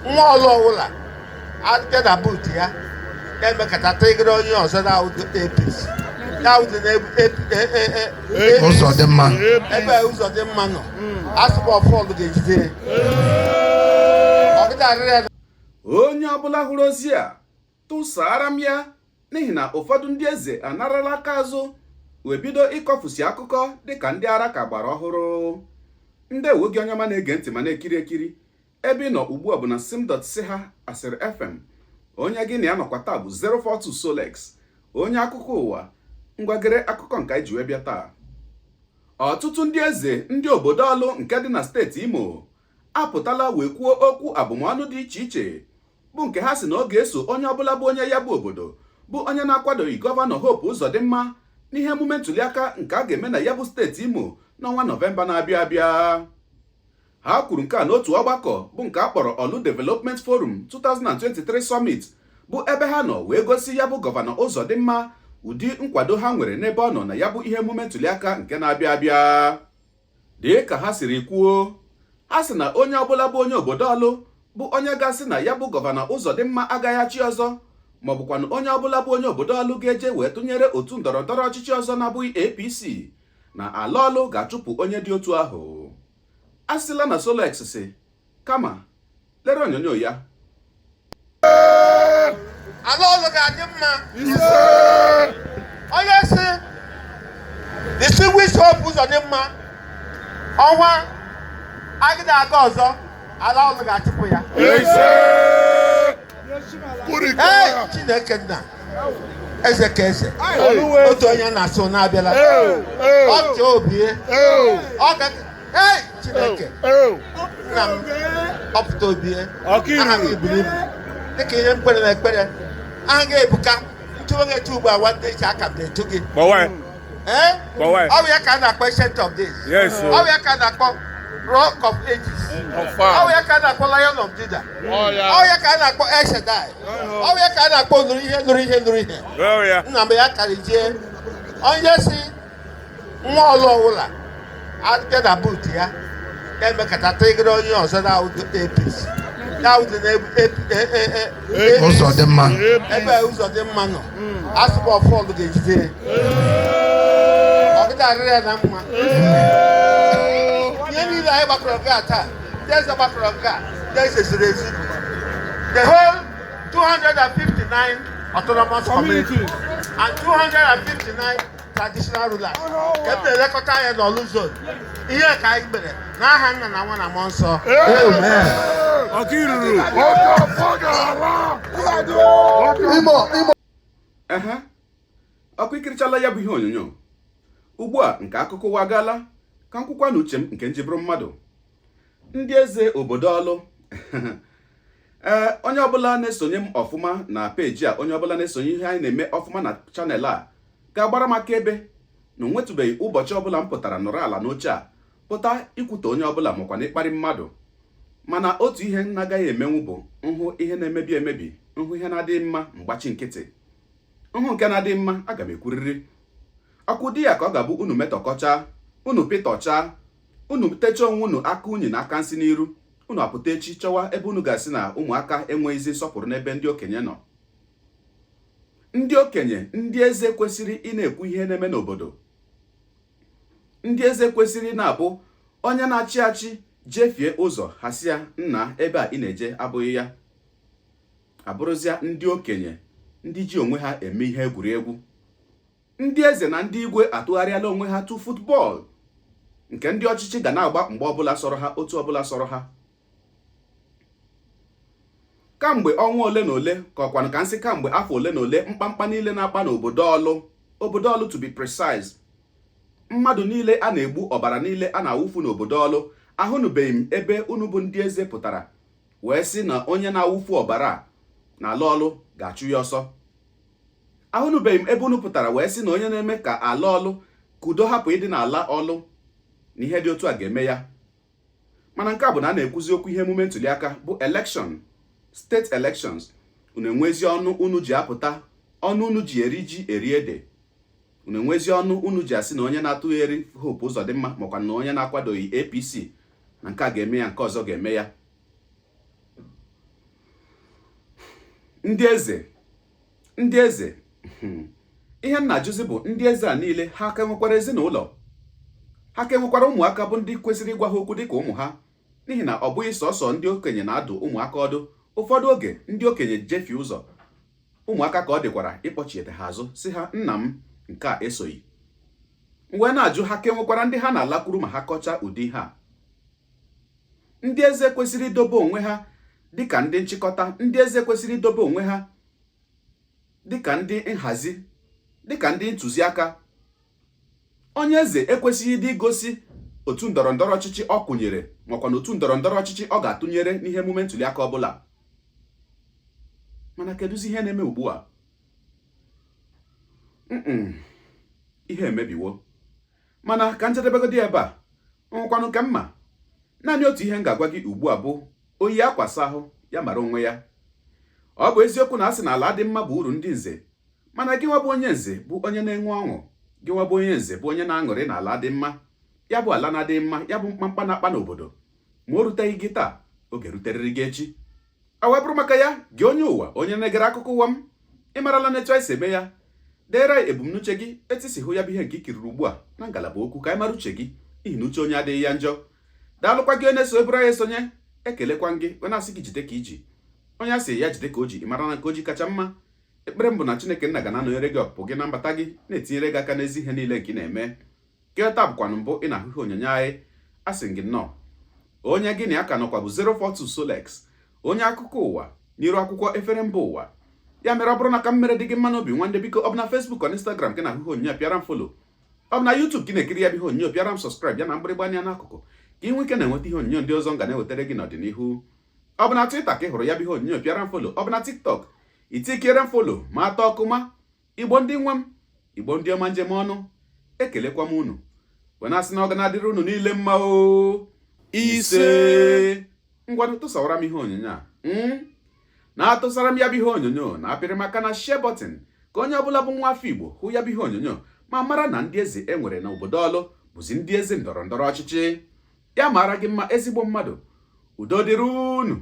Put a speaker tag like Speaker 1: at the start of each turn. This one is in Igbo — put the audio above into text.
Speaker 1: Nwa Ọlụ ọwụla abịa na booth ya na-emekọta tịgịrị onye ọzọ na-awụdo APC na-awụdo na
Speaker 2: Ụzọ dị mma.
Speaker 1: Ebe ụzọ dị mma nọ, asụpụ ọfọdụ ga-ejide ya. Ọgịda arịrị ya.
Speaker 3: Onye ọbụla hụrụ ozi a, tụsara m ya, n'ihi na ụfọdụ ndị eze anarala aka azụ wee bido ịkọfusi akụkọ dịka ndị ara ka gbara ọhụrụ. Ndị ewe gị, onye ọma na-ege ntị ma na-ekiri ekiri, ebe ị nọ ugbu a bụ na sim.si ha Asịrị FM. Onye gị na ya nọkwa taa bụ 042 Solex, onye akụkọ ụwa. Ngwagere akụkọ nke anyị ji wee bịa taa. Ọtụtụ ndị eze ndị obodo Ọlụ nke dị na steeti Imo apụtala wee kwuo okwu abụmọnụ dị iche iche, bụ nke ha si na ọ ga-eso onye ọbụla bụ onye ya bụ obodo, bụ onye na-akwadoghị Gọvanọ Hope Uzodimma n'ihe emume ntụliaka nke a ga-eme na ya bụ steeti Imo n'ọnwa Nọvemba na-abịa abịa. Ha kwuru nke a n'otu ọgbakọ bụ nke a kpọrọ Orlu Development Forum 2023 Summit, bụ ebe ha nọ wee gosi ya bụ Gọvanọ Uzodimma ụdị nkwado ha nwere n'ebe ọ nọ na ya bụ ihe emume ntụliaka nke na-abịa abịa. Dị ka ha siri kwuo, ha sị na onye ọbụla bụ onye obodo Ọlụ bụ onye gasị na ya bụ Gọvanọ Uzodimma agaghị achị ọzọ, ma ọ bụkwanụ onye ọbụla bụ onye obodo Ọlụ ga-eje wee tụnyere otu ndọrọ ndọrọ ọchịchị ọzọ na-abụghị APC, na ala Ọlụ ga-achụpụ onye dị otu ahụ. A sịla na Solex si kama lere onyonyo ya.
Speaker 1: Ala Ọlụ ga-adị mma. Onye si Distinguished Hope Uzodimma ọnwa agịda aga ọzọ, ala Ọlụ ga-achụpụ ya. Ee, Chineke nna, eze ka eze, otu onye na-asụ na-abịala ọ chọọ obie ọ ga. Ee, Chineke nna m, ọpụta obie, aha gị buru ibu dịka ihe mkpere na ekpere. Aha gị ebuka. Ntụwe gị etu ugbu a, nwanne echi aka m na-etu gị. Ee, ọ bụ ya ka a na-akpọ Ancient of Days. Ọ bụ ya ka a na-akpọ Rock of Ages. Ọ bụ ya ka a na-akpọ Lion of Judah. Ọ bụ ya ka a na-akpọ El Shaddai. Ọ bụ ya ka a na-akpọ nụrụ ihe, nụrụ ihe, nụrụ ihe. Nna m, ya karịjie. Onye si nwa Ọlụ ọwụla abịa na booth ya na-emekọta tịgịrị onye ọzọ na-awụdo APC na-awụdo na
Speaker 2: Ụzọ dị mma.
Speaker 1: Ebe ụzọ dị mma nọ, asụpụ ọfọdụ ga-ejide ya. Ọgịda arịrị ya na mma. Ihe niile anyị gbakọrọ nke a taa, ndị eze gbakọrọ nke a, ndị eze zuru ezu, the whole 259 autonomous communities and 259 traditional rulers ka m na-elekọta anya n'Ọlụ zone. Ihe ka anyị mere n'aha Nna na Nwa na Mmụọ Nsọ.
Speaker 2: Amen.
Speaker 4: Ọka iruru.
Speaker 2: Imo, Imo.
Speaker 3: Ehe, ọkụ ikirichala ya bụ ihe onyonyo ugbu a nke akụkọ ụwa agaala. Ka m kwukwa na uche m nke njibụrụ mmadụ, ndị eze obodo Ọlụ, ee, onye ọbụla na-esonye m ọfụma na peji a, onye ọbụla na-esonye ihe anyị na-eme ọfụma na channel a, ga-agbara m akaebe na onwetụbeghị ụbọchị ọbụla m pụtara nọrọ ala n'oche a pụta ikwute onye ọbụla makwa na ịkparị mmadụ. Mana otu ihe m na-agaghị emenwu bụ nhụ ihe na-emebi emebi, nhụ ihe na-adịghị mma, mgbachi nkịtị. Nhụ nke na-adịghị mma, aga m ekwurịrị ọkụ dị ya ka ọ ga-abụ unu metọkọchaa, unu pịtọchaa, unu techaa onwe unu aka unyi na aka nsị n'iru, unu apụta echi chọwa ebe unu ga-asị na ụmụaka enweghịzi nsọpụrụ n'ebe ndị okenye nọ. Ndị okenye, ndị eze kwesịrị ị na-ekwu ihe na-eme n'obodo. Ndị eze kwesịrị na-abụ onye na-achị achị jefie ụzọ, ha sị ya, "Nna, ebe a ị na-eje abụghị ya." Abụrụzịa ndị okenye ndị ji onwe ha eme ihe egwuregwu. Ndị eze na ndị igwe atụgharịala onwe ha tụ football nke ndị ọchịchị ga na-agba mgbe ọbụla sọrọ ha, otu ọbụla sọrọ ha. Kamgbe ọnwa ole na ole, ka ọkwanụ ka nsị, kamgbe afọ ole na ole, mkpamkpa niile na-akpa n'obodo Ọlụ, obodo Ọlụ to be precise, mmadụ niile a na-egbu, ọbara niile a na-awụfu n'obodo Ọlụ, ahụnụbeghị m ebe unu bụ ndị eze pụtara wee sị na onye na-awụfu ọbara a n'ala Ọlụ ga-achụ ya ọsọ. Ahụnụbeghị m ebe unu pụtara wee sị na onye na-eme ka ala Ọlụ, ka udo hapụ ịdị n'ala Ọlụ, na ihe dị otu a ga-eme ya. Mana nke a bụ na a na-ekwuzi okwu ihe emume ntụliaka bụ election, state elections, unu enwezi ọnụ unu ji apụta, ọnụ unu ji eri ji eri ede, unu enwezi ọnụ unu ji asị na onye na-atụgheri Hope Uzodimma, makwa na onye na-akwadoghị APC, na nke a ga-eme ya, nke ọzọ ga-eme ya. Ndị eze, ndị eze, ihe m na-ajụzi bụ, ndị eze a niile, ha ka nwekwara ezinụlọ? Ha ka nwekwara ụmụaka bụ ndị kwesịrị ịgwa ha okwu dịka ụmụ ha? N'ihi na ọ bụghị sọsọ ndị okenye na-adụ ụmụaka ọdụ. Ụfọdụ oge, ndị okenye jefie ụzọ, ụmụaka ka ọ dịkwara ịkpọchiete ha azụ, si ha, "Nna m, nke a esoghị." Wee na-ajụ, ha ka nwekwara ndị ha na-alakwuru ma ha kọchaa ụdị ha? Ndị eze kwesịrị idobe onwe ha dịka ndị nchịkọta, ndị eze kwesịrị idobe onwe ha dịka ndị nhazi, dịka ndị ntụziaka. Onye eze ekwesịghị ịdị igosi otu ndọrọ ndọrọ ọchịchị ọ kwụnyere, makwa na otu ndọrọ ndọrọ ọchịchị ọ ga-atụnyere n'ihe emume ntụliaka ọbụla. Mana kedụzi ihe na-eme ugbu a? Ihe emebiwo. Mana ka njedebegodi ebe a, nwekwanụ ka mma. Naanị otu ihe m ga-agwa gị ugbu a bụ, oyi akwasa ahụ ya mara onwe ya. Ọ bụ eziokwu na a sị na ala dị mma bụ uru ndị nze, mana gị nwa bụ onye nze bụ onye na-enwe ọṅụ, gị nwa bụ onye nze bụ onye na-aṅụrị na ala dị mma, ya bụ ala na-adịghị mma, ya bụ mkpamkpa na-akpa n'obodo, ma o ruteghị gị taa, oge ruterịrị gị echi. A wee bụrụ maka ya, gị onye ụwa, onye na-egere akụkọ ụwa m, ị marala na etu anyị si eme ya. Deere anyị ebumnuche gị, etu si hụ ya bụ ihe nke ikiriri ugbu a na ngalaba okwu, ka anyị mara uche gị, n'ihi na uche onye adịghị ya njọ. Daalụkwa gị onye na-eso eburu anyị esonye. Ekelekwa gị, wee na-asị gị jide ka iji. Onye a sị ya jide ka o ji, ị mara na nke o ji kacha mma. Ekpere m bụ na Chineke nna ga na-anọnyere gị, ọpụpụ gị na mbata gị, na-etinyere gị aka n'ezi ihe niile nke ị na-eme. Gị taa bụkwanụ mbụ ị na-ahụ ihe onyonyo anyị, a sị gị nnọọ. Onye gị na ya ka nọkwa bụ 042 Solex, onye akụkọ ụwa n'iru akwụkwọ efere mba ụwa. Ya mere, ọ bụrụ na ka m mere dị gị mma n'obi, nwanne, biko, ọ bụ na Facebook ọ na Instagram gị na-ahụ ihe onyonyo, pịara m follow. Ọ bụ na YouTube gị na-ekiri ya bụ ihe onyonyo, pịara m subscribe, ya na mgbịrịgba anya n'akụkụ, ka ị nwee ike na-enweta ihe onyonyo ndị ọzọ m ga na-ewetara gị n'ọdịnihu. Ọ bụ na Twitter ka ị hụrụ ya bụ ihe onyonyo, pịara m follow. Ọ bụ na TikTok, itikere m follow ma atọ ọkụma. Igbo ndị nwe m, Igbo ndị ọma, njem ọnụ, ekelekwa m unu, wee na-asị na ọ ga na-adịrị unu niile mma o. Ise. Ngwanụ, tụsawara m ihe onyonyo a, na-atụsara m ya bụ ihe onyonyo, na apịrị maka na share button, ka onye ọbụla bụ nwa afọ Igbo hụ ya bụ ihe onyonyo ma mara na ndị eze e nwere n'obodo Ọlụ bụzi ndị eze ndọrọ ndọrọ ọchịchị. Ya mara gị mma, ezigbo mmadụ. Udo dịrị unu.